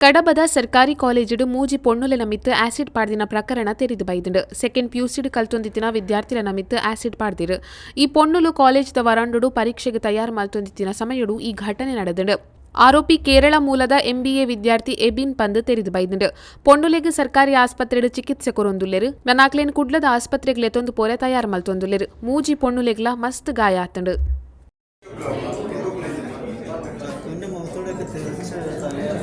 ಕಡಬದ ಸರ್ಕಾರಿ ಕಾಲೇಜಿಡು ಮೂಜಿ ಪೊಣ್ಣುಲೆನ ಮಿತ್ತ್ ಆಸಿಡ್ ಪಾಡ್ದಿನ ಪ್ರಕರಣ ತೆರಿದು ಬೈದುಂಡು. ಸೆಕೆಂಡ್ ಪಿಯುಸಿಡ್ ಕಲ್ತೊಂದಿತ್ತಿನ ವಿದ್ಯಾರ್ಥಿಲೆನ ಮಿತ್ತ್ ಆಸಿಡ್ ಪಾಡ್ದೆರ್. ಈ ಪೊಣ್ಣುಲು ಕಾಲೇಜ್ದ ವರಾಂಡೊಡು ಪರೀಕ್ಷೆಗ್ ತಯಾರ್ ಮಲ್ತೊಂದಿತ್ತಿನ ಸಮಯೊಡು ಈ ಘಟನೆ ನಡದ್ಂಡ್. ಆರೋಪಿ ಕೇರಳ ಮೂಲದ ಎಂಬಿಎ ವಿದ್ಯಾರ್ಥಿ ಎಬಿನ್ ಪಂದ್ ತೆರಿದ್ ಬೈದ್ಂಡ್. ಪೊಣ್ಣುಲೆಗ್ ಸರ್ಕಾರಿ ಆಸ್ಪತ್ರೆಡ್ ಚಿಕಿತ್ಸೆ ಕೊರೊಂದುಲ್ಲೆರ್. ನನಾಕ್ಲೆನ್ ಕುಡ್ಲದ ಆಸ್ಪತ್ರೆಗ್ ಲೆತೊಂದು ಪೋರೆ ತಯಾರ್ ಮಲ್ತೊಂದುಲ್ಲೆರ್. ಮೂಜಿ ಪೊಣ್ಣುಲೆಗ್ಲಾ ಮಸ್ತ್ ಗಾಯ ಆತ್ಂಡ್. ചക്കുവിൻ്റെ മുഖത്തൂടെയൊക്കെ തെറിച്ച് തലയിൽ.